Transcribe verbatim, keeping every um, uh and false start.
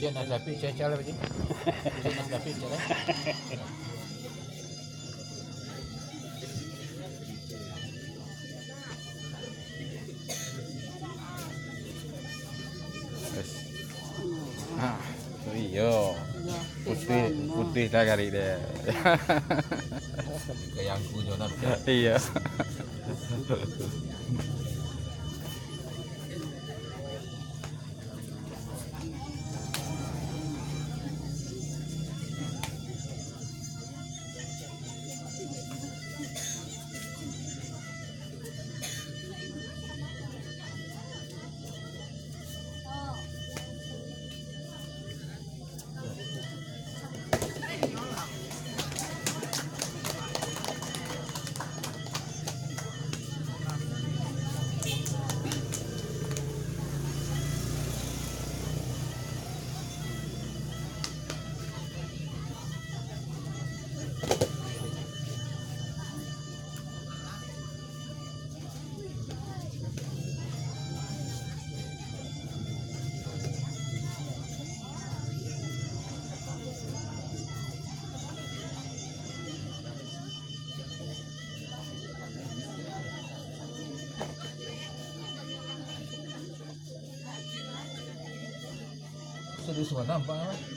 Nasi lapis, cecah lah, Pak Ji. Nasi lapis, cecah lah. Wes. Ah, iyo. Putih, putih tagarik dia. Kayak angku Jonan. Iya. Sudah sudah nampak, ah.